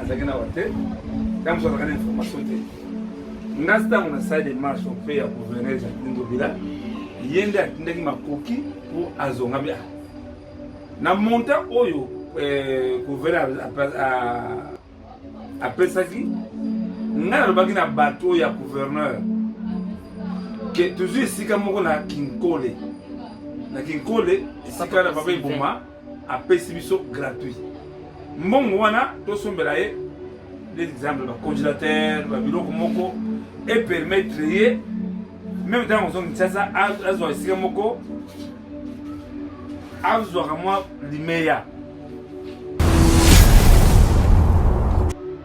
Azalaki na awa te, ntango mosusu azalaka na information te. Nga ntango nasali démarche auprès ya gouverneur Jacqueline Ngobila, ye nde atindaki makoki mpo azonga bi na montant oyo eh, gouverneur apesaki ngai. Nalobaki na bato oyo ya gouverneur ke tozwi esika moko na Kinkole, na Kinkole, esika na papa Eboma apesi biso gratuit. Mbongo wana tosombela ye des exemples, bacongélateur, babiloko moko epermettre ye même ntango ozongi Kinshasa, azwa esika moko azwaka mwa limeya.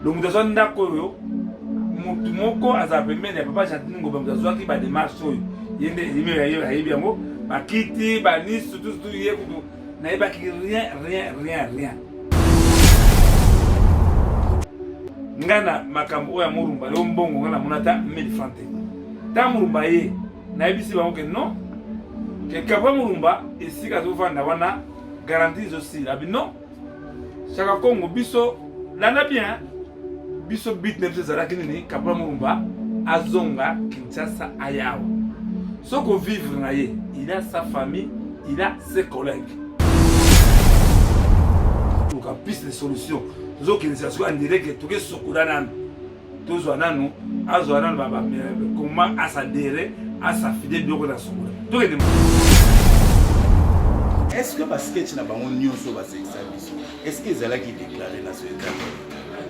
Lo moto azwa ndako oyo, motu moko azala pembeni ya papa Gentiny Ngobila, moto azwaki badémarche oyo, ye nde limeya ayebi yango, bakiti banisu tusutu. Ye kutu nayebaki rien, rien, rien, rien. Nga na makambo oyo ya Morumba leo, mbongo nga namona ata 1000 franc te. Ta Morumba ye nayebisi bango ke non, ke Kabwa Morumba esika azovanda wana, garantie ezosila. Abi non, Chaka Congo, biso landa bien, biso but na biso ezalaki nini? Kabwa Morumba azonga Kinshasa, aya awa soki ovivre na ye, il a sa famille, il a ses collègues. Luka piste de solution. Tozokendisa soki en direct, toke sokola nanu, tozwa nanu, azwa nanu comment asadere asafide biloko na sokola, tokende. Est ce que basketch na bango nyonso basekisa biso, est ce que ezalaki déclaré na société?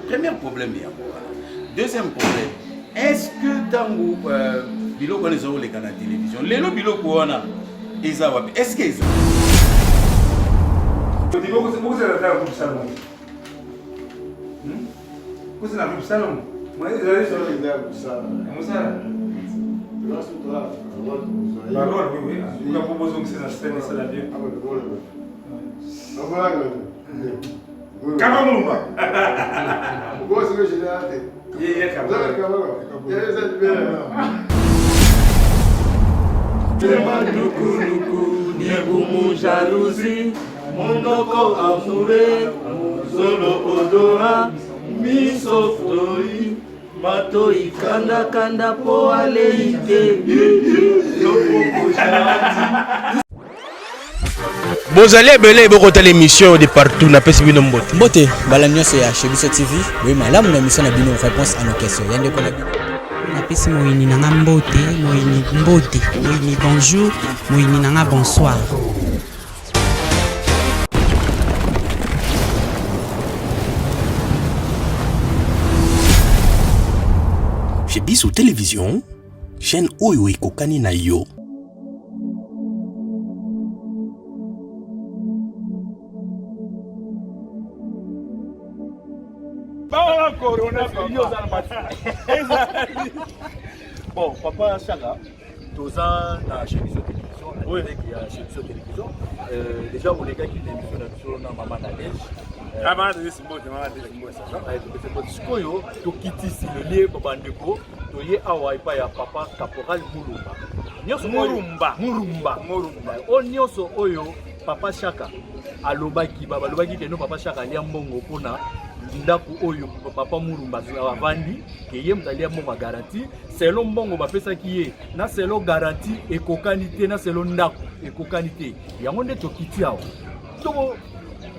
Premier problème yango wana. Deuxième problème, est ce que ntango biloko wana eza koleka na télévision lelo, biloko wana eza wapi? Est ce que eza Bokozala tala groupe Salongo, kozala groupe Salongo mosala barole. Oui, oui, en tout cas po bozongisa na scène, esala bien. Kaka Mulumba. Ye kaka. Lukuluku libumu jalousie, monoko amoureux, zolo odora, miso flori, matoi kandakanda po alei te, loboko gentil. Bozali ebele bokotala émission de partout, napesi bino mbote. Mbote mbala nyonso ya Chez Biso TV. Boye malamu na émission na bino Réponse à nos questions, ya ndeko na bino. Napesi moyini na nga mbote, moyini mbote, moyini bonjour, moyini na nga bonsoir. Chez Biso Télévision, chaîne oyo ekokani na yo. Bawa corona papa. Bon, papa Chaka, toza na Chez Biso Télévision, na direct ya Chez Biso Télévision. Déjà olekaki na émission na biso na mama Nadège. Ah, mama Nadège mbote, mama Nadège mbote. Sikoyo tokitisi lelie bandeko, toye awa epai ya papa caporal Mulumba. Nyonso Murumba. Murumba. Murumba. Oyo nyonso oyo papa Shaka alobaki, balobaki ke no, papa Shaka alia mbongo mpona ndako oyo papa Murumba avandi, ke ye moto alia mbongo ya garantie. Selon mbongo bapesaki ye na selon garantie ekokani te, na selon ndako ekokani te. Yango nde tokiti awa, toko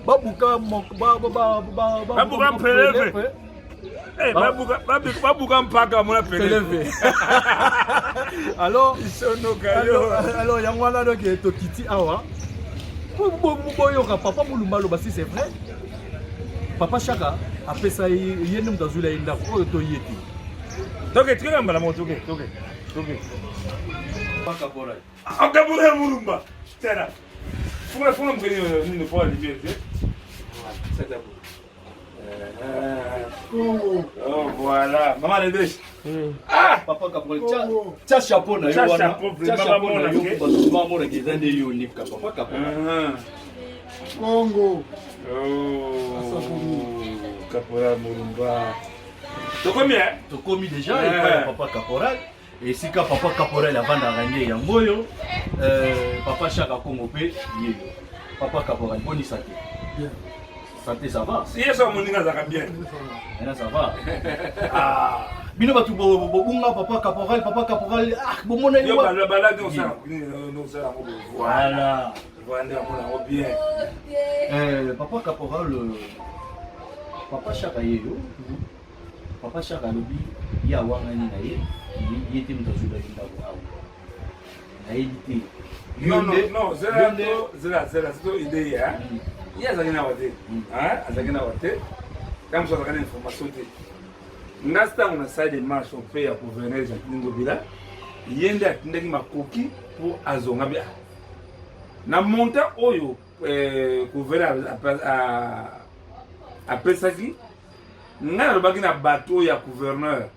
babuka babuka mpeleve. Eh, babuka mpaka bamona peleve. Alors alors yango wana, donc tokiti awa, boyoka papa Mulumba aloba si c'est vrai papa Shaka apesa ye nde moto azwila ye ndako oyo to ye te. Toke, tikaka mbala moko, toke, toke, toke. Akabola Mulumba tala, fungola, fungola mokeli nini po lumière te. Oh, voilà. Maman Nadège. Ah! Papa Caporal, tia chapeau na yo wana. Tia chapeau na yo bato bamonaka eza nde yo nde papa Caporal. Congo. Oh. Caporal Mulumba. Tokomi hein? Tokomi déjà epai ya papa Caporal. Esika papa Caporal avandaka nde yango oyo. Papa Shaka Congo mpe ye yo. Papa Caporal, bonisa te. Bien. Santé ça va? Si yeso moninga azalaka bien. Maintenant ça va. Ah, bino bato bobunga papa caporal, papa caporal, ah bomona yo bala bala nde osala nde osala yango voilà. Voilà nde amona yango bien. Eh, papa caporal, euh, papa Chaka yeyo. Papa Chaka alobi ye awangani na ye, ye te moto azwelaki ndako awa. Nayebi te. Non, non, non, zela, zela, zela, c'est idée, hein. Ye azalaki na wa te. Hein, azalaki na wa te. Ntango mosusu azalaki na information te. Nga ntango nasali démarche auprès ya gouverneur Gentiny Ngobila, ye nde atindaki makoki mpo azonga bi na montant oyo eh, gouverneur apesaki ngai nalobaki na bato oyo ya gouverneur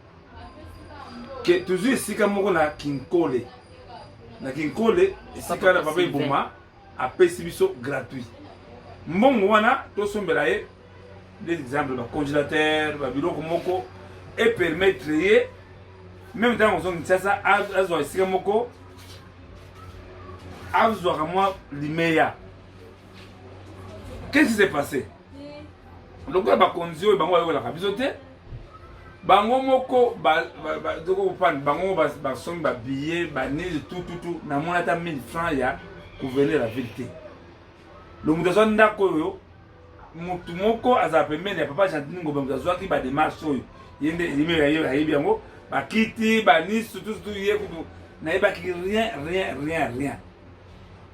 ke tozwi esika moko na kinkole na kinkole esika na papa eboma apesi biso gratuit mbongo wana tosombela ye des exemples bacongélateur babiloko moko epermettre ye meme ntango ozongi kinshasa azwa esika moko azwaka mwa limeya qu'est-ce qui s'est passé lokola bakonzi oyo bango bayokelaka biso te bango moko kopane bango moko basombi babillet banini tututu namoni ata 1000 francs ya gouverneur ya ville te lo moto azwa ndako oyo motu moko azala pembeni ya papa gentini ngombe moto azwaki bademarche oyo ye nde ayebi yango bakiti banisi tututu ye kutu nayebaki rien rien rien rien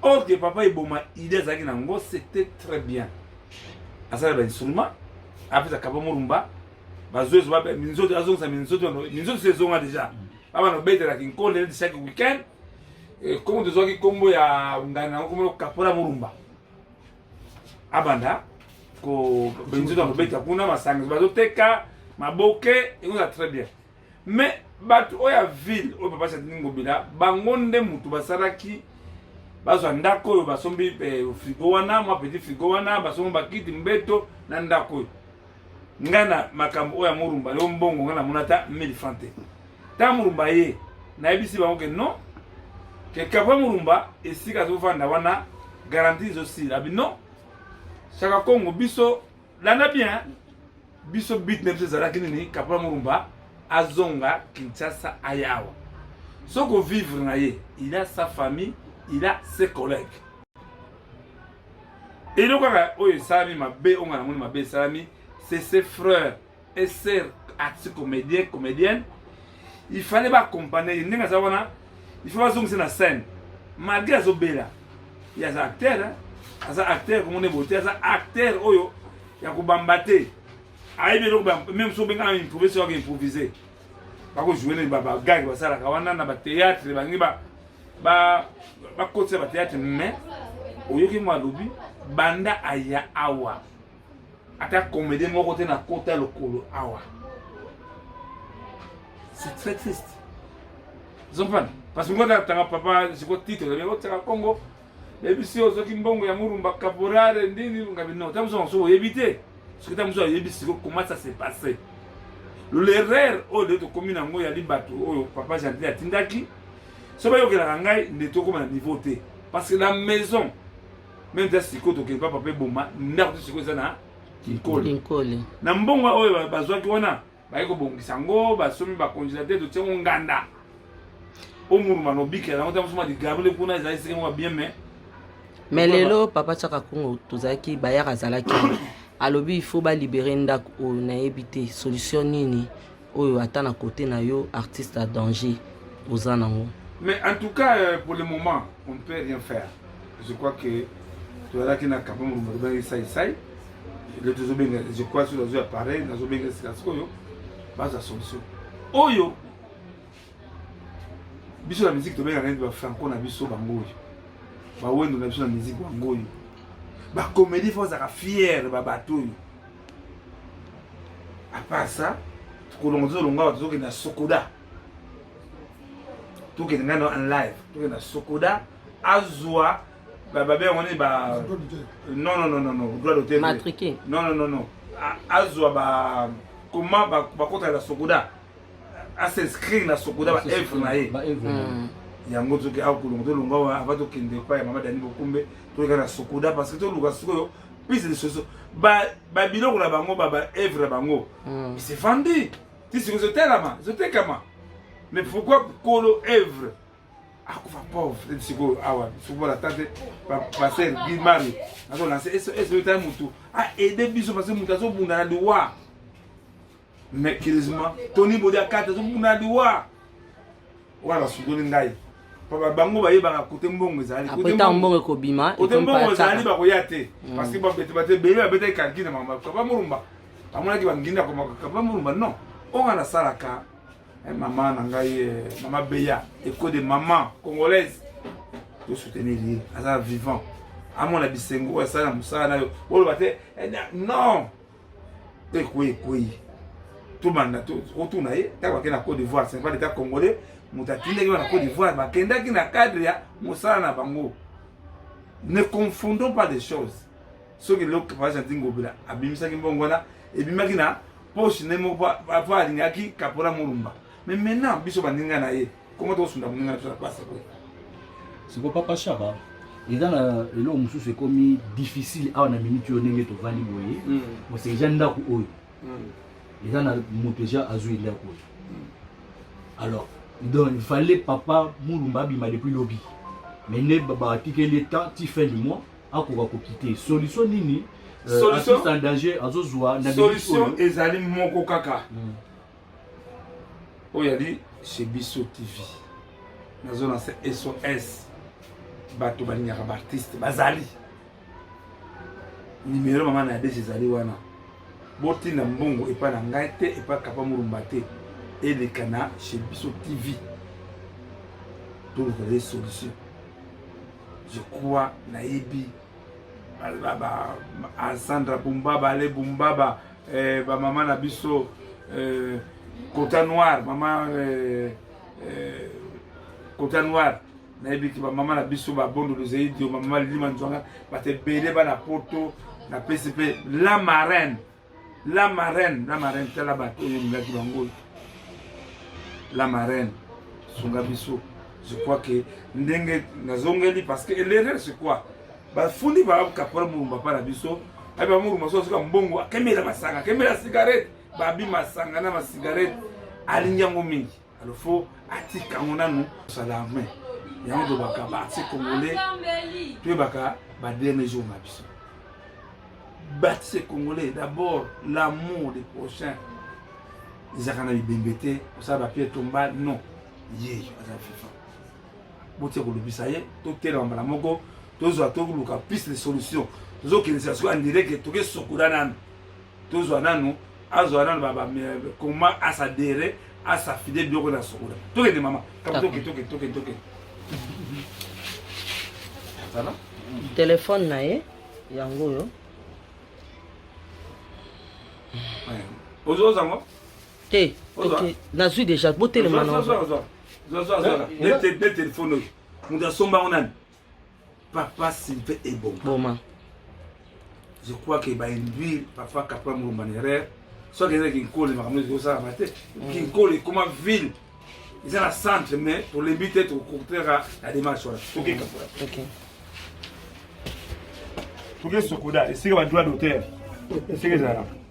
or que papa eboma idée azalaki na yango c'était très bien asala ba instrument apesa kapa morumba bazwezo minzoto azongisa minzoto minzoto se ezonga déjà babana obetela kinkole neti chaque week-end kombo tozwaki kombo ya ngana yango kombo kapola morumba abanda ko minzoto akobeta kuna masanga bazoteka maboke ekozala très bien mais bato oyo ya ville oyo papa Gentiny Ngobila bango nde mutu basalaki bazwa ndako oyo basombi eh, frigo wana mwa petit frigo wana basombi bakiti mbeto na ndako oyo ngai na makambo oyo ya morumba leo mbongo ngai namona ata 1000 franc te ntango morumba ye nayebisi bango ke non ke kapwa morumba esika azofanda wana garantie ezosila abi non chaka congo biso landa bien biso but na biso ezalaki nini caporal murumba azonga kinshasa aya awa soki ovivre na ye il a sa famille il a ses collègues eloko kaka oyo esalami mabe oyo nga namoni mabe esalami c'est ses frères et sœurs artiste comédien comédienne il fallait baaccompagne ye ndenge aza wana il faut bazongisa na scène malgré azobela ye aza acteur aza acteur komona ebote aza acteur oyo ya kobamba te ayebi eloko meme soki obenga improvise soki improvise bakojoue nini bagage basalaka wana na batheatre balingi bakotisa batheatre mais oyoki mwa alobi banda aya awa ata comédien moko te na kota lokolo awa c'est très triste ozomprendre parce que ngota tanga papa siko titre ozabi otiaka congo nayebisi yo soki mbongo ya murumba caporale ndini ngabi non ta mosusu mosusu oyebi te soki ta mosusu ayebi siko comment ça s'est passé l'erreur oyo nde tokomi na yango yali bato oyo papa gentil atindaki so bayokelaka ngai nde tokóma na niveau te parce que la maison meme ta sikoyo tokende pa papa eboma ndako te sikoyo eza na kinkole na mbongo oyo bazwaki wana baye kobongisa yango basombi bacongélateur totie yango nganda omuruma nobikela yango ta mosusu ligabole kuna ezali esika moko bien mais mais lelo papa tiaka kongo tozalaki bayaka azalaki alobi il faut balibere ndako oyo nayebi te solution nini oyo ata na kote na yo artiste à danger oza nango mais en tout cas euh, pour le moment on ne peut rien faire je crois que tozalaki na kapa molumba tobengaki saisai le tozobenga je crois soki nazwi appareil nazobenga sika sikoyo bazwa solution oyo biso na miziki tobengaka neti bafranco na biso bango oyo bawendo na biso na miziki bango oyo bacomédie fo bazalaka fiere babato oyo apart ça tokolonga tozolonga awa tozokende na sokoda tokende ngai en live tokende na sokoda azwa babe yango nini ba non non non non non droit d'auteur matriqué non non non non azwa ba comment bakotaka na sokoda as'inscrire na sokoda ba œuvre na ye yango soki akolonga tolonga awa ava tokende epai ya mama dani bokumbe toleka na sokoda parce que toluka sikoyo. Piste de solution. Ba ba biloko na bango ba ba œuvre na bango. C'est vendu. Ti sikoyo ezotelama, ezotekama. Mais pourquoi kolo œuvre akufa pauvre eti sikoyo awa soki ata te pasteur Guy Mario azo lancer SOS oyo tala mutu a aider biso parce que mutu azobunda na liwa. Mais curieusement Tony Bodi akata azobunda na liwa. Wana basundoli ngai. Papa bango bayebaka kote mbongo ezali. Après ntango mbongo ekobima kote mbongo ezali bakoya te. Mm. Parce que babete bate ebele babetaki calcul na makambo. Papa Murumba bamonaki banginda komaka Papa Murumba non. Oyo nga nasalaka eh, mama na ngai eh, mama Beya eko de maman congolaise to soutenir ye aza vivant amona bisengo oyo asala na mosala na yo oloba te eh, non ekwei ekwei tobanda otuna ye ntango bakei na côte d'ivoire ce n'est pas l'état congolais moto atindaki ba na côte d'ivoire bakendaki na cadre ya mosala na bango ne confondons pas des choses soki lelo papa gentil ngobila abimisaki mbongo wana ebimaki na poche ne moko po alingaki kapola morumba mais maintenant biso baninga na ye comment tokosunda moninga na biso na place boye siko papa shaba eza na eloko mosusu ekomi difficile awa na minute oyo ndenge tovandi boye mm. parce eza ndako oyo mm. eza na moto eza azwi ndako oyo mm. alors donc il fallait papa mulumba abima depuis lobi mais nde batikeli ye temps ti fin du mois akoka kokite solution nini euh, artiste en danger azozwa na solution ezali moko kaka oyo yali chez biso tv nazo lancer sos bato balingaka baartiste bazali nimero mama na adese ezali wana botinda mbongo epai na ngai te epai kapa mulumba te eleka na chez biso tv toluka ye solution je crois nayebi Sandra Bumbaba, Ale Bumbaba, eh, ba mama na biso eh, Kota Noir, mama eh, eh, Kota Noir nayebi ki bamama na biso babondo lozeidio bamama lilima nzwanga bato ebele bana poto napesi mpe la marraine La marraine, la marraine, tala bato oyo olingaki bango. La marraine, sunga biso. Je crois que ndenge nazongeli parce que l'erreur c'est quoi? Bafundi ba caporal Murumba pa na biso, ayi ba Murumba so soka mbongo akemela masanga, akemela cigarette, babi masanga na ma cigarette alingi yango mingi. Alors faut atika yango nanu sala main. Yango tobaka ba artiste congolais toyebaka ba dernier jour na biso. Baptiste congolais d'abord l'amour des prochains ezalaka na bibembe te kosala bapierre tombale non ye aza fifa botia kolobisa ye totelema mbala moko tozwa toluka piste de solution tozokendisa sikoyo andireke toke sokola nanu tozwa nanu azwa nanu comment asadere asafide biloko na sokola tokende mama toke toke toke toke telefone na ye yango oyo ozwa yango te nazwi déjà botelema na telefone oyo moto asomba yango nani papa sylvain eboma boma je crois que bainduire papa kapra mulumba na erreur soki eza kinkole makambo ezosalama te kinkole ekoma ville eza na centre mais tolembi te tokokotaka na démarche wana toke kapra toke sokoda esika ba droit d'auteur esika ezalaka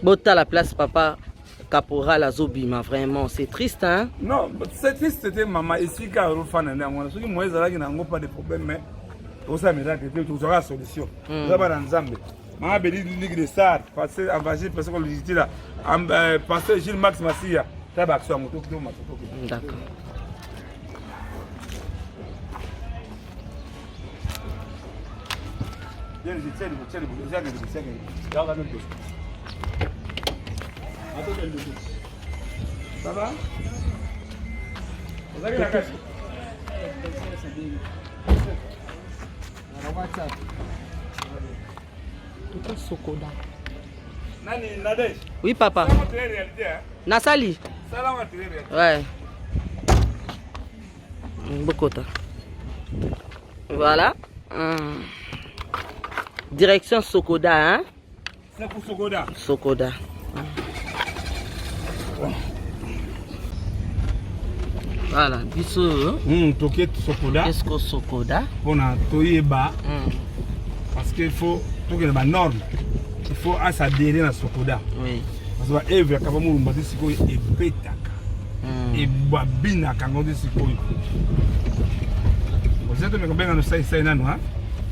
botala place papa caporal azobima vraiment c'est triste hein non c'est triste te mama esika orofana nde yango wana soki moye ezalaki na yango pas de problème mais tokosala miracle te tozwaka solution hmm. toza bana nzambe mama beli ligue de star pasteur évangile pasteur kolitila euh, pasteur Gilles Max Masiya ta ba action yango toki d'accord Ça va Ozalaki na kati Tout Sokoda. Nani Nadège Oui papa. Nasali. Ouais. Bokota. Voilà. Hum. Direction Sokoda, hein C'est pour Sokoda. Sokoda. Voilà, biso oyo. Toke Sokoda. Est-ce que Sokoda? Pona toyeba. Parce qu'il faut tokende ba norme. Il faut s'adhérer na Sokoda. Oui. Parce que ba œuvre ya Kaba Mulumba te sikoyo ebetaka. Ebabinaka yango te sikoyo. Oza tomeka kobenga no sai sai nanu ha.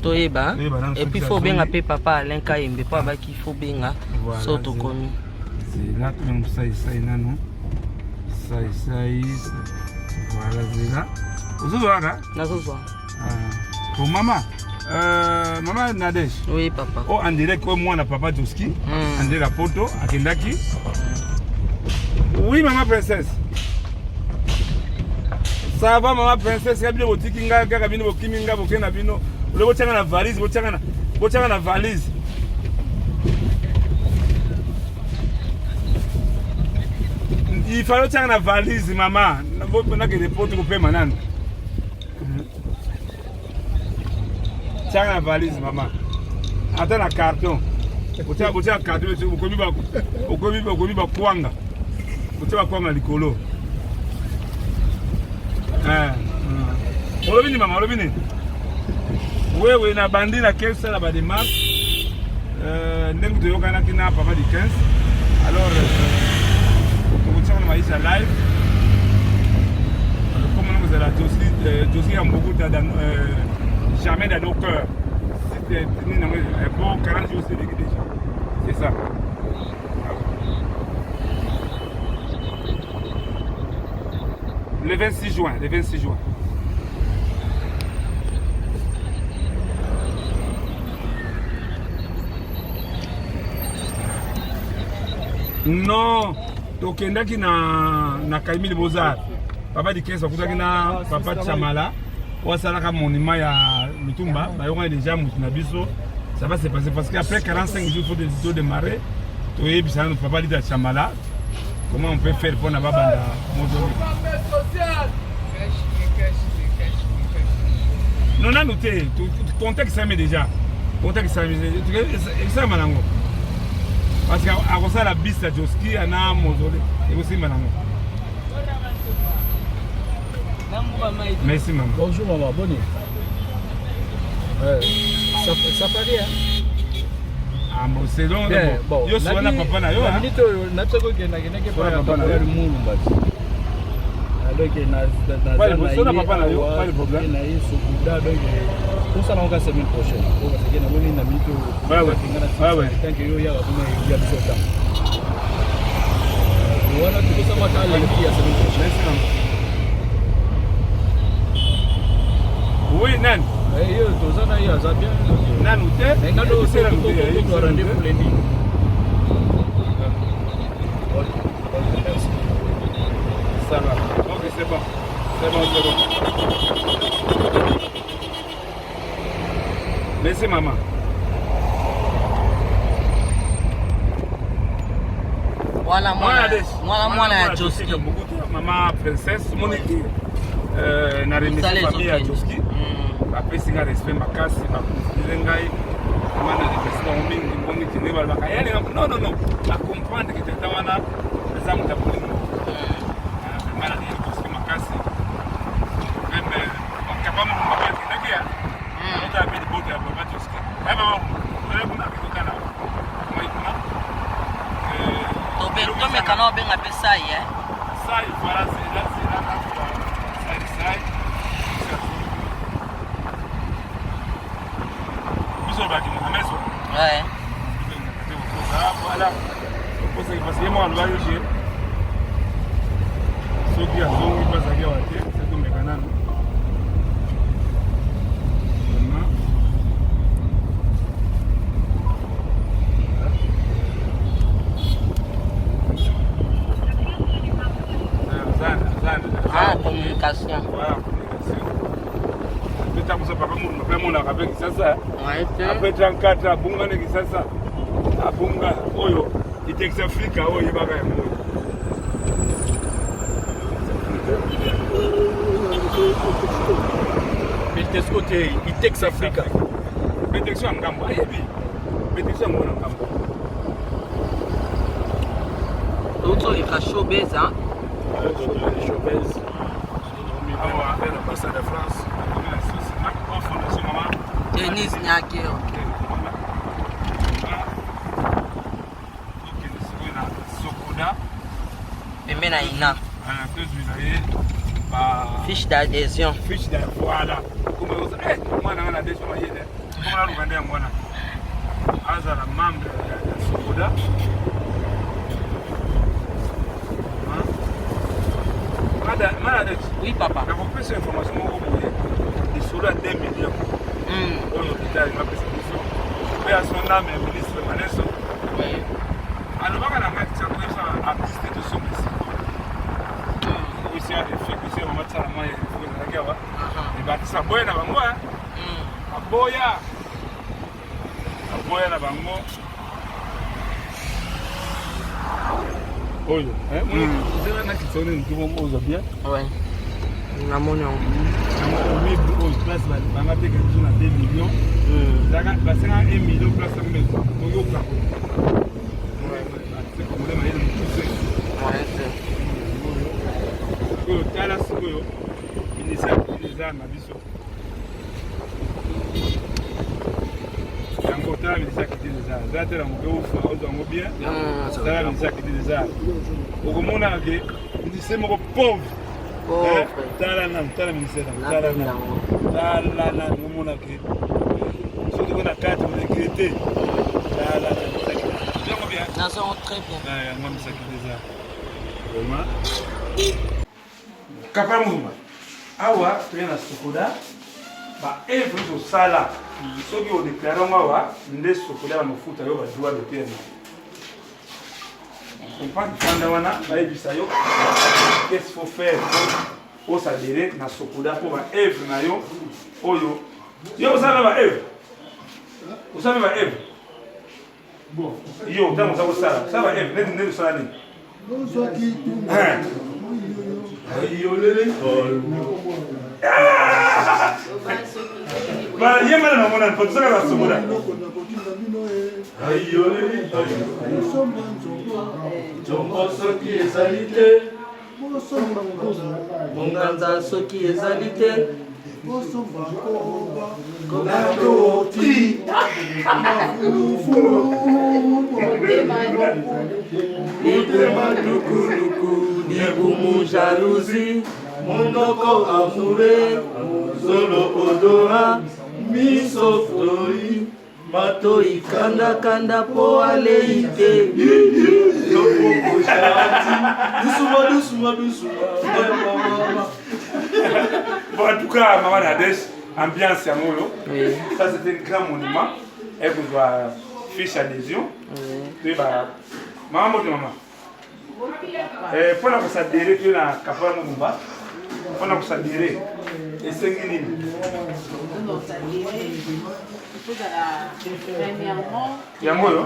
Toyeba. Toyeba nanu Et puis soki faut benga azongi. pe papa Alain Kayembe po abaki faut benga Voilà, so tokomi. Zela tobenga sai sai nanu. Sai sai. Voilà zela. Ozozwa kaka? Nazozwa. Ah. Bon mama, mama Nadège. Oui papa. Oh en direct oyo mwana papa Joski. En direct à Poto akendaki. Oui maman princesse. Ça va maman princesse, kabino botiki nga kaka bino bokimi nga bokenda bino. Ole botianga na valise, botianga na botianga na valise. Il fallait otianga na valise mama. Nakende poto kopema nanu. Tianga na valise mama. Ata na carton. Botia botia carton okomi ba okomi okomi ba kwanga. Botia ba kwanga likolo. Eh. Olobi nini mama, olobi nini? Wewe na bandi na kesa na ba démarche. Ndenge toyokanaki na papa du 15. Alors tokotia na maisha live. Comme nous allons Josie, Josie Yambukuta dans, jamais dans nos cœurs. C'était bon, 40 jours c'est déjà. C'est ça. Le 26 juin, le 26 juin. Non, tokendaki na na Kaimili Bozar. Papa Dikes akutaki na papa Chamala oyo asalaka monument ya Lutumba, bayokani déjà mutu na biso. Ça va se passer parce qu'après 45 jours, il faut de démarrer. Toyebisa nanu papa Lita Chamala comment on peut faire pour na babanda mozoli. Non, nanu te, contexte sami déjà. Contexte sami, esalama nango. Parce que akosala bis ya Joski ana mozoli, ekosimba nango. Merci maman. Bonjour maman, bonne. Safari hein? Ah bon, c'est donc Bien, bon. Yo sona papa na yo hein. Minute oyo na tsoko ke na keneke Sona pa papa na yo. Mulumba. Alors que na na Pas de- sona papa na yo, pas de problème. Na ye Sokuda donc tout ça na oka semaine prochaine. Po parce que na moni na minute oyo. Ouais, ouais. Ouais, ouais. Tant que yo ya kuna ya biso temps. Wana tukosama ta lundi ya semaine prochaine. Merci maman. Oui, Nan. Eh, yo toza na ye aza bien. Nanu te. Mais nga do Yebisela nanu te, to yebisela nanu te. rendez-vous lundi. Ok, ok, merci. Ça va. Ok, c'est bon. C'est bon, c'est bon. Merci maman. Mwana mwana mwana mwana ya Joski. Maman princesse Monique na remercie Mosala famille ya ezokende. Joski. Bapesi nga respect makasi, baconsidere ngai vraiment na remercie bango mingi Monique nde balobaka ya linga non non non bacomprendre ke tata wana aza moto ya bolingo. Vraiment na remercie Joski makasi. Même bakapa moko bakendaki ya otala mpe libota ya papa Joski. Ya mama oya kuna akokala mai kuna. Tomeka na obenga mpe sai eh. Sai, voilà, c'est là, c'est là, là, sai, sai. Biso baki Mohamed so. Ouais. Voilà. Parce que moi, alobaki ke soki azongi mpe azalaki awa te, se tomeka nanu. Vraiment. Ah, communication. Voilà, communication. Ntango papa Mulumba mpe amonaka mpe Kinshasa. Ouais, te. Après 34 abunga na Kinshasa. Abunga oyo Itex Africa oyo oyebaka yango. Betesco te Itex Africa. Betesco ya ngambo ayebi. Betesco yango na ngambo. Touti oleka showbase hein? Showbase. Awa, l'ambassade de France. Denise Nyakero. Pembe na ina. Fiche d'adhésion. Fiche d'adhésion. Voilà. Eh, mwana nga na adhésion mayele. Mwana luka nde yango wana. Azala membre ya Sokoda. Oui, papa. Nakopesa information moko boye lisolo ya 2 millions hmm. oyo hôpital bapesa biso mpe ya son ame ministre maneso alobaka na ngai tiakoyebisa artiste tosomba esika osi ya efe kosi ya mama tsala mai ezalaki awa ebaartiste aboya na bango aboya aboya na bango oyo ezala na kitisa nini ntumo ozwa bien namoni yango meuble oyo place banga teka biso na 2 millions basenga 1 million place yango mais toyoka sikoyo tala sikoyo ministère eza na biso yango tala ministère kiti eza eza te na moke ofa ozwa yango bien tala ministère kiti eza okomona ke ministère moko pauvre tala nanu tala ministère tala nanu tala nanu omona ke soki tokoki na kati oregrete tala yango bien nazongo très bien yango misaki eza vraiment kapa mumba awa toye na sokoda ba evre tosala soki odeklare yango awa nde sokoda banofuta yo badroit d'auteur na comprendre fanda wana bayebisa yo qu'est-ce faut faire osadere na sokoda mpo ba evre na yo oyo yo osala ba evre osala ba evre yo ntango oza kosala osala ba evre neti nde osala nini ye mana na mona mpo tosala na sokoda Nzombo soki ezali te Monganza soki ezali te Motema lukuluku libumu jalousie monoko amoure zolo odora miso flori Matoi kanda kanda po alei te. Loboko jati dusuma dusuma dusuma mama. Bon, en tout cas, Maman Nadège, ambiance yango oyo. Oui. Ça c'est un grand monument. Ekozwa fiche adhésion. Oui. Toyeba mama mbote mama. Eh, mpo na kosadere toye na kapola mobumba mpo na kosadere esengi nini? Yango oyo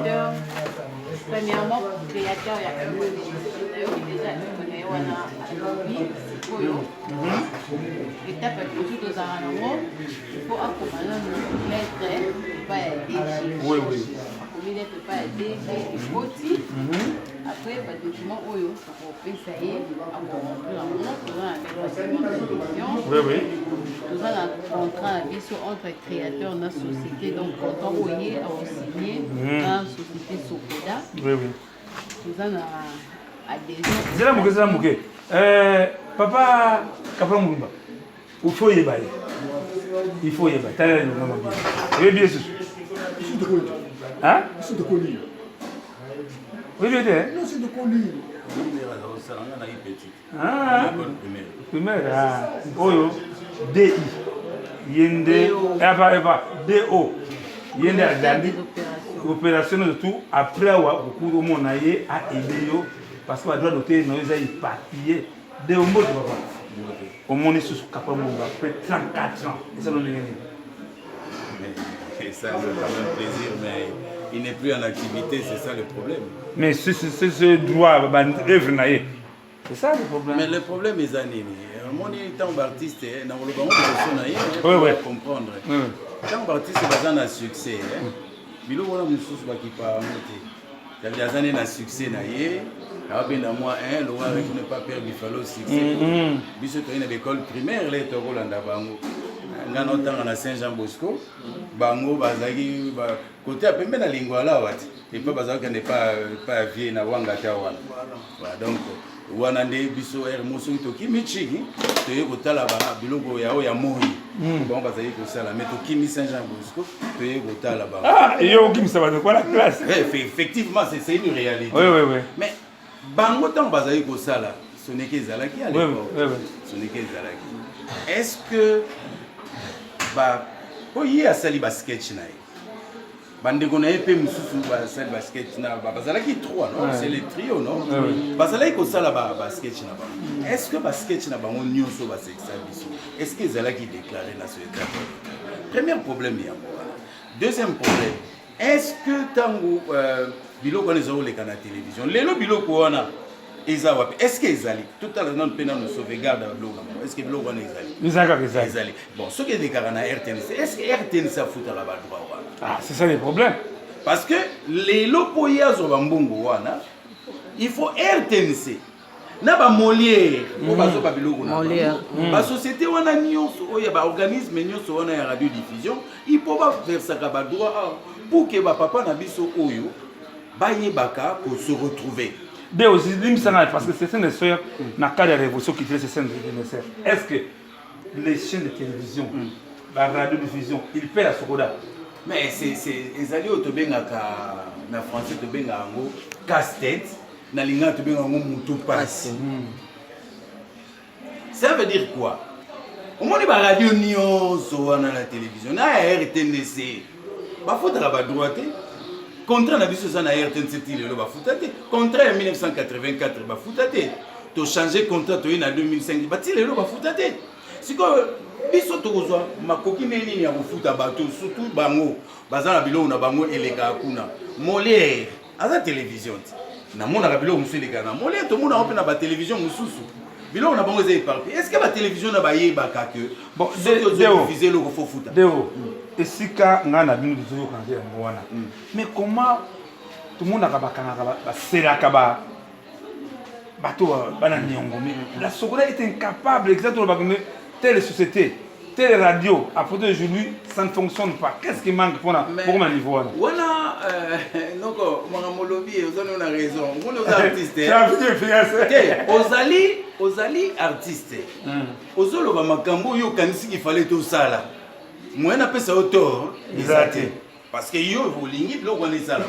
Premièrement, créateur ya œuvre nayoki déjà œuvre na ye wana alobi sikoyo étape ya liboso tozalaka nango po akoma nanu lettre epai ya DG akomi lettre epai ya DG ekoti Après ba documents oyo tokopesa ye akoremplir yango toza na lettre oui, oui. toza na contrat na biso entre créateur na société donc contrat oyo ye akosigne mhm. na société sokoda oui, oui. toza na adhésion zela moke zela moke euh, papa kapla mulumba il faut oyeba ye il faut oyeba tala elonga mabe oyebi ye susu oyebi ye te primaire oyo di ye nde eva eva do ye nde azali opération nyonso tout après awa okokuru omona ye aide yo parce que badroit d'auteur na yo eza éparpillé Deo mbote papa. Omoni susu kapa monga après 34 ans. Eza no ndenge nini? Mais ça fait quand même plaisir, mais il n'est plus en activité, c'est ça le problème. Mais c'est ce droit, ba œuvre na ye. C'est ça le problème. Mais le problème eza nini? Omoni ntango baartiste nakoloba ngo liboso na ye comprendre. Ntango baartiste baza na succès, biloko wana mosusu bakipa yango te. C'est-à-dire aza nde na succès na ye. Abenda mwa un lowa avec ne pas perdre Buffalo succès. Biso toyei na l'école primaire le tokolanda bango. Nga notanga na Saint Jean Bosco, bango bazalaki côté ya pembe na Lingwala awa ti. Epa bazalaki kende pa pa vie na wanga ta wana. Voilà donc wana nde biso heure moko soki tokimi chiki toye kotala biloko ya oyo ya moi hmm. bango bazali kosala mais tokimi saint jean bosco toye kotala bango ah, yo okimisa bato kwa la classe eh, effectivement c'est une réalité oui, oui, oui. mais bango ntango bazali kosala soneke ezalaki à l'époque oui, oui. soneke ezalaki est ce que ba oyo ye asali basketch na ye bandeko na ye mpe mosusu basali basketch na bazalaki trois non c'est le trio non bazalaki kosala basketch na bango est ce que basketch na bango nyonso basekisa biso est ce que ezalaki déclaré na société premier problème yango wana deuxième problème est ce que ntango euh, biloko wana ezaloleka na télévision lelo biloko wana eza wapi est ce que ezali totala nanu mpe nanu sauvegarde ya biloko na bango est ce que biloko wana ezali eza kaka ezali ezali bon soki elekaka na rtnc est ce que rtnc afutaka badroit wana ah c'est ça le problème parce que lelo mpo ye azwa bambongo wana il faut rtnc na bamoliere oyo mm. bazoba biloko na bango mm. basociété wana nyonso oyo ya baorganisme nyonso wana ya radio diffusion il faut baversaka badroit awa pour ke bapapa na biso oyo bayebaka ko se retrouver De aussi limbisa ngai parce que c'est une sœur na cadre ya révolution culturelle c'est une sœur. Est-ce que les chaînes de télévision, mm. la radiodiffusion, ils paient la Sokoda? Mais c'est c'est ezali oyo tobengaka na français tobengaka yango casse-tête na lingala tobengaka yango mutu pasi. Mm. Ça veut dire quoi? Omoni ba radio nyonso wana na télévision na ya RTNC bafutaka ba droit te. Contrat na biso eza na RTNC ti lelo bafuta te. Contrat ya 1984 bafuta te. To changer contrat toye na 2005 bati lelo bafuta te. Sikoyo biso tokozwa makoki nde nini ya kofuta bato surtout bango baza na biloko na bango elekaka kuna. Molière aza television te namonaka biloko mosusu elekaka na mole tomonaka mpe na batelevizio mosusu biloko na bango eza éparpille est ce que batelevizio na bayebaka ke bon soki ozodifuse eloko fo futa deo esika ngai na bino tozoyokana te yango wana hmm. mais comment tomonaka bakangaka baselaka ba bato bana niongo mais la sokola est incapable exactement olobaka mais telle société telle radio à partir d'aujourd'hui ça ne fonctionne pas qu'est-ce qui manque mpona bokoma niveau wana wana euh, noko makambo olobi oza no na raison omoni oza artiste te ozali ozali artiste hmm. ozoloba makambo oyo okanisi kifale tosala moyen napesa yo tort eza te parce que yo olingi biloko wana ezala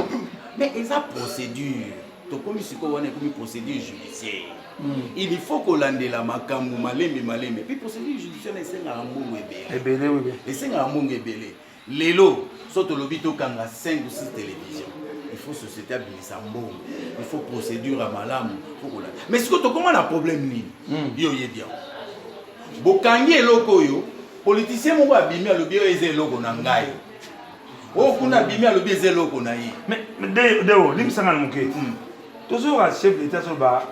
mais eza procédure tokomi sikoyo wana ekomi procédure judiciaire mm. il faut kolandela makambo malembe malembe puis procédure judiciaire esengaka mbongo ebele ebele esengaka mbongo ebele lelo so tolobi tokanga 5 ou 6 télévision il faut société abimisa mbongo il faut procédure ya malamu faut kolanda mais sikoyo tokoma na problème nini mm. yo oyebi yango bokangi eloko oyo politicien moko abimi alobi oyo eza eloko na ngai oyo kuna abimi alobi eza eloko na ye deo limbisanga na moke hmm. tozoyoka chef d'état azoloba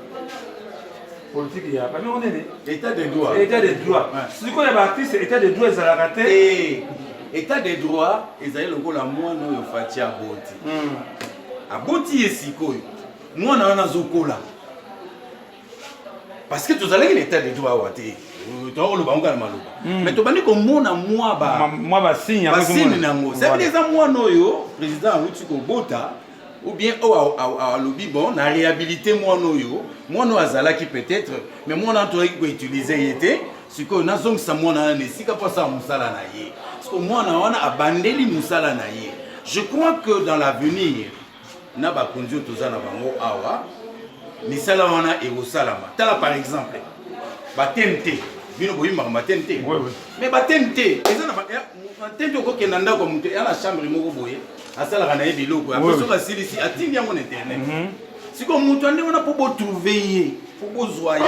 politique ya babengo nini état de droit état de droit sikoyo ya baartiste état de droit ezalaka te eh, état de droit ezali lokola mwana oyo fati aboti hmm. aboti ye sikoyo mwana wana azokola parce que tozalaki na état de droit awa te tokoloba yango kaka na maloba hmm. mais tobandi komona mwa basigne na yango ça veut dire eza mwana oyo président awuti kobota ou bien oyo alobi bon na réhabilité mwana oyo mwana oyo azalaki peut-être mais mwana wana tozalaki koutilize ye te sikoyo nazongisa mwana wana na esika mpo asala mosala na ye sikoyo mwana wana abandeli mosala na ye je crois que dans l'avenir na bakonzi oyo toza na bango awa misala wana ekosalama tala par exemple ba tnt bino boyimbaka ba tnt mais ba tnt eza na tnt okokenda ndako ya moto eya na chambre moko boye asalaka na ye biloko apres soki asilisi atindi yango na internet mhm. sikoyo moto ya ndenge wana mpo botrouve ye mpo bozwa ye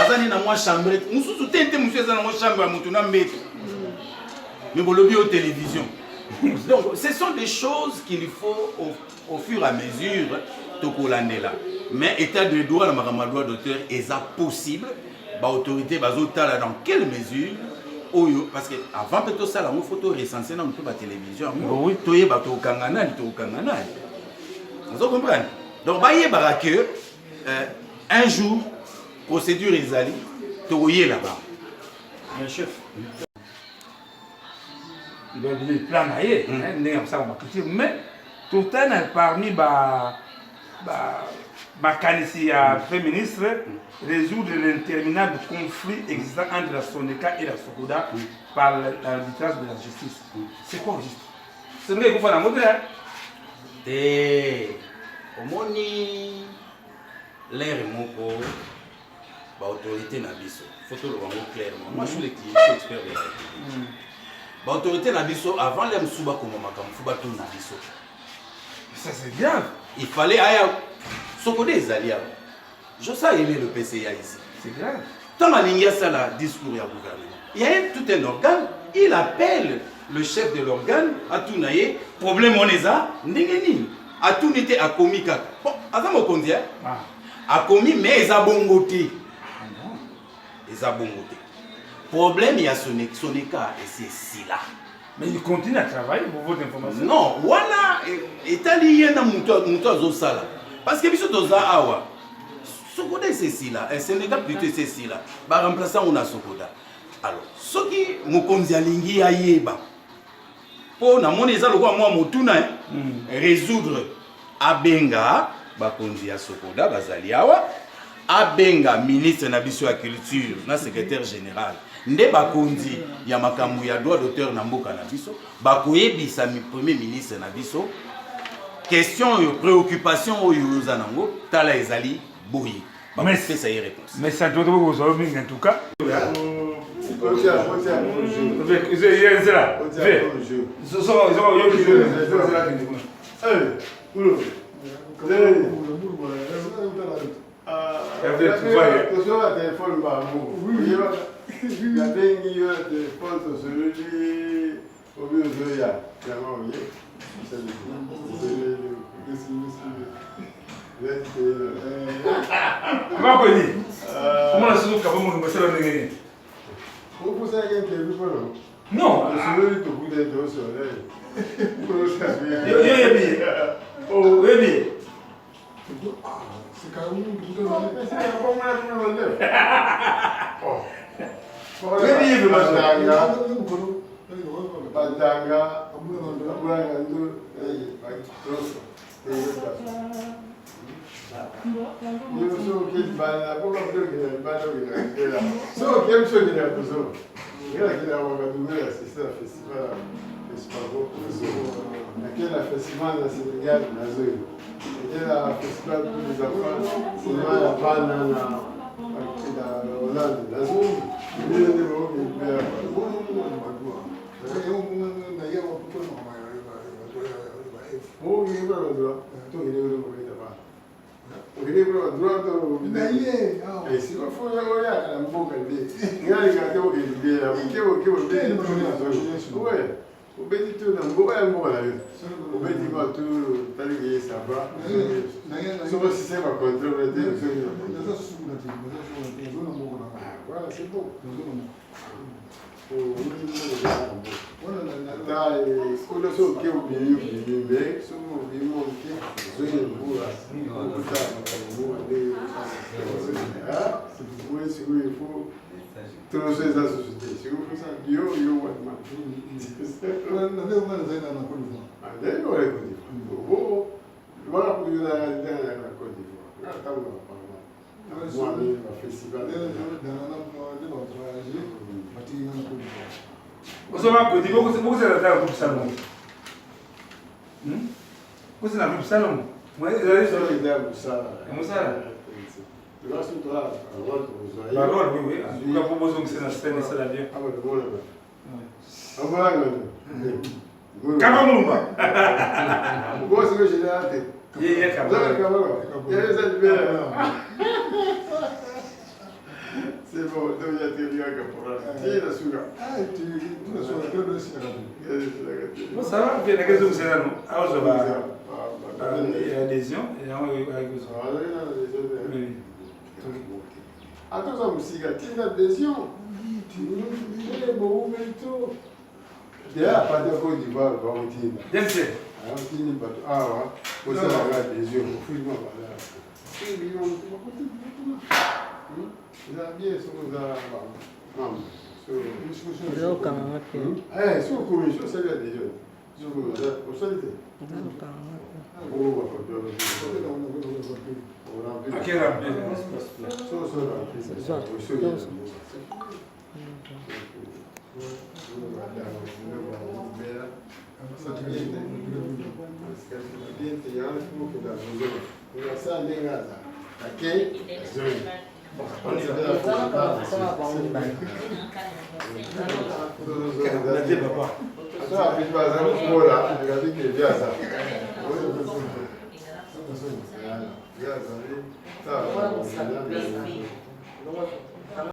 aza nde na mwa chambre mosusu tnt mosusu eza nango chambre ya moto na mbeto mais bolobi yo télévision donc ce sont des choses qu'il faut au, au fur et à mesure tokolandela mais état de droit na makambo ya droit d'auteur eza possible baautorité bazotala dans quelle mesure oyo parce que avant mpe tosala yango fo torecense nano mpe batelevizio yango toyeba tokokanga nani tokokanga nani ozo comprendre donc bayebaka que. Un jour procédure ezali, tokoyela bango. Mais chef, il plan na ye ndenge ya kosala baculture, mais totali na parmi ba makanisi ya Premier ministre, résoudre l'interminable conflit existant entre la Soneca et la Socoda par l'arbitrage de la justice. C'est quoi juste? Soneca ekufa nango te? Te, omoni l'heure moko baautorité na biso, faut toloba yango clairement, moi je suis le suis expert de la République, baautorité na biso, avant le mosusu bakoma makambo, faut batuna biso. Ça, c'est grave. Il fallait aya Socoda ezali awa, Josa aimé le PCA ici. C'est grave. Ntango alingi asala discours ya gouvernement, il y a tout un organe, il appelle le chef de l'organe, atuna ye problème wana eza ndenge nini. Atuni te, akomi kaka. Bon, aza mokonzi, akomi, mais eza bongo te, eza bongo te. Problème ya Soneca esi esila. Mais il continue à travailler, pour votre information. Non, wana etali ye na moto azosala, parce que biso toza awa. Socoda esi esila, Soneca plutôt esi esila, baremplace yango na Socoda. Alors soki mokonzi alingi ayeba, mpo namoni eza lokola mwa motuna, résoudre, abenga bakonzi ya Socoda bazali awa, abenga ministre na biso ya culture na secrétaire général, nde bakonzi ya makambo ya droit d'auteur na mboka na biso, bakoyebisa premier ministre na biso question oyo, préoccupation oyo oza nango, tala ezali boye, bakopesa ye réponse. Mais ça doit kozwa mingi en tout cas. Nzela Tozola telefone bango, nabengi yo na telefone, tosololi, obi ozoya yango oye. Makoni omona soki okaba molongo esala ndenge nini? Okosalaki interview mpona Non. Tosololi, tokuta, tosola. Yo yebi, oyebi. Batanga abulanga ndo troso. Yo so oke libanda, mpo bakokenda libanda, okenda libela. So oke biso okenda kozonga, okendakenda Ouagadougou, assiste na festival Fespaco, nake na festival na Sénégal, nazoyi nake na festival pour les enfants, cinéma ya bana na Hollande, nazoyi bino nde baoke libela. Okende kuna badroit, tokende kuna kobeta bana, okende kuna badroit. Esika fo oyaka na mboka nde ngai alingaka te okende libela, oke oke obeti to na mboka ya mboka na yo, obeti ma to taliki ye saba soko sise bacontrole te. Voilà, c'est bon. Ata kuna so oke obimi, obimi, me soki obimi oke ozongi mbula, okuta makambo mboka nde oye. Sikoyo ifo toloso eza susu te, sikoyo fosa yo yo wana ndenge wana Côte d'Ivoire, wana kuyozalaka ndenge na Côte d'Ivoire, nga ntango na parlement mwami bafestival. Osoma kodi bokosela tala groupe Salongo, kosela groupe Salongo. Eza mosala. Mosala barole, oui oui, en tout cas po bozongisa na scène, esala bien. Kaka Mulumba. Bosiko général te. Ye ye kaka. C'est bon, donc il y a très bien caporal. Ti na suka. Bon, ça va, mpe nake ezongisa nano azwa ba adhésion yango. Ata oza mosika, tina adhésion boumeli to deya apati ya Côte d'Ivoire, bakotinda Demse. Aotindi bato awa. Osalaka adhésion, ofuti mwa valeur. Eza bien soki oza membre. Ezokanga mpe. Soki okomi, soki osali adhésion, soki osali te. Ezokanga